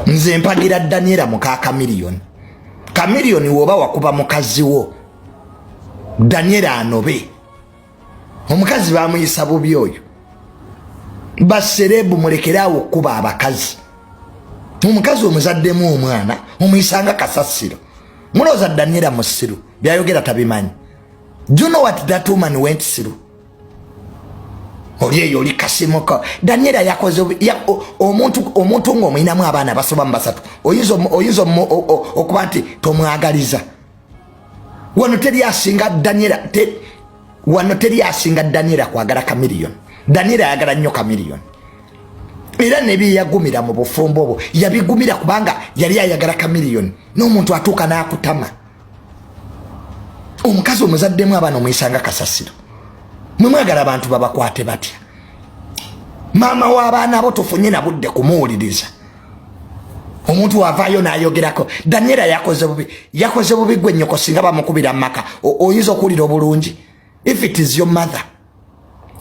Nze mpagira Daniela muka Kamiliyoni. Kamiliyoni, woba wakuba mukazi wo, Daniela anobe omukazi, bamuyisa bubi oyo. Ba celeb, mulekeraawo okukuba abakazi. Omukazi omuzaddemu omwana, omuyisanga kasasiro. Mulowooza Daniela musiru? Byayogera tabimanyi? Do you know what that woman went through? Oli eyo oli kasimuko. Daniela yakoze omuntu ngaomuyinamu abaana basoba mu 3, oyinza okuba nti tomwagaliza. Wano teri asinga Daniela wano teri asinga Daniela kwagala Kamiliyoni. Daniela ayagala nnyo Kamiliyoni, era nebyeyagumira mu bufumbo obwo yabigumira kubanga yali ayagala Kamiliyoni. N'omuntu atuuka n'akutama. Omukazi omuzaddemu abaana, omuyisanga kasasiro. Mwemwagala abantu babakwate batya? Maama w'abaana bo tufunye na budde kumuwuliriza. Omuntu wavaayo n'ayogerako Daniela yakoze bubi, yakoze bubi. Gwe nnyoko singa bamukubira mu maka, oyinza okuwulira obulungi if it is your mother?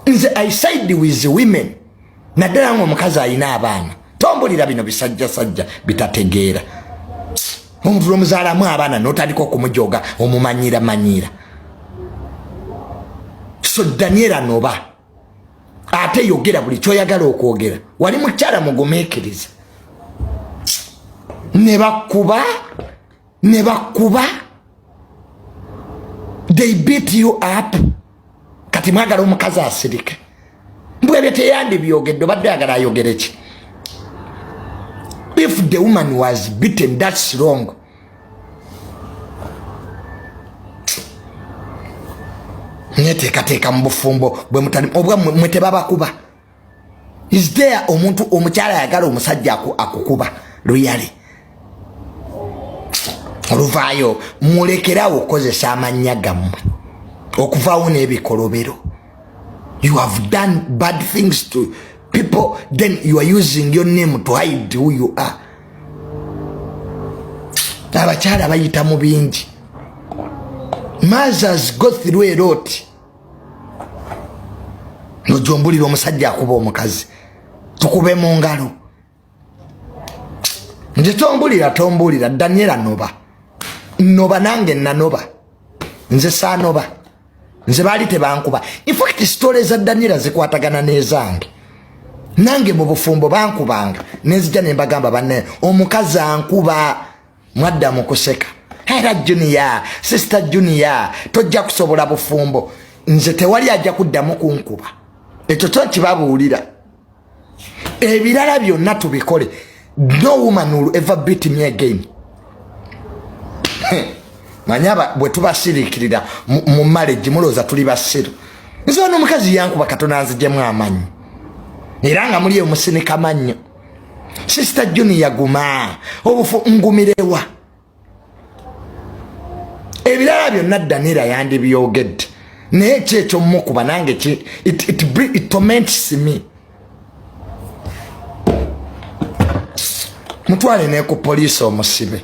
Nze I side with women, naddala nga omukazi alina abaana. Tombulira bino bisajjasajja bitategeera. Omuntu lwomuzaalamu abaana notandika okumujoga, omumanyira manyira. So Daniela, noba ate yogera buli kyoyagala okwogera. Wali mukyala mugumiikiriza, ne bakuba, ne bakuba, they beat you up. Kati mwagala omukazi asirike? Mbwebyo teyandibyogedde. Obadde ayagala ayogere ki? If the woman was beaten, that's wrong. Neteekateeka mu bufumbo bwemutali obwa mwe tebabakuba. Is there omuntu omukyala ayagala omusajja akukuba luyale oluvaayo? Mulekerawo okukozesa amannya gammwe okuvaawo n'ebikolobero. You have done bad things to people, then you are using your name to hide who you are. Abakyala bayita mu bingi. Mothers go through a lot. Nojombulira omusajja akuba omukazi, tukube mu ngalo. Nze tombulira, tombulira. Daniela, noba, noba. Nange nanoba, nze saanoba, nze baali tebankuba. Infact, story za Daniela zikwatagana n'ezange. Nange mu bufumbo bankubanga, nenzija nembagamba, banne, omukazi ankuba. Mwadda mu kuseka. Era Junior, Sister Junior, tojja kusobola bufumbo. Nze tewali ajja kuddamu kunkuba, ekyo kyo nkibabuulira. Ebirala byonna tubikole. No woman will ever beat me again. Manyaba bwe tubasiriikirira mu marriage, mulowooza tuli basiru. Nze ono omukazi yankuba katono nzijemu amanyi, era nga muli omusinika mannyo. Sister Junior, guma obufu ngumirewa. Ebirala byonna Daniela yandibyogedde, naye ki ekyomukuba nange it torments me. Mutwale ne ku poliisi omusibe.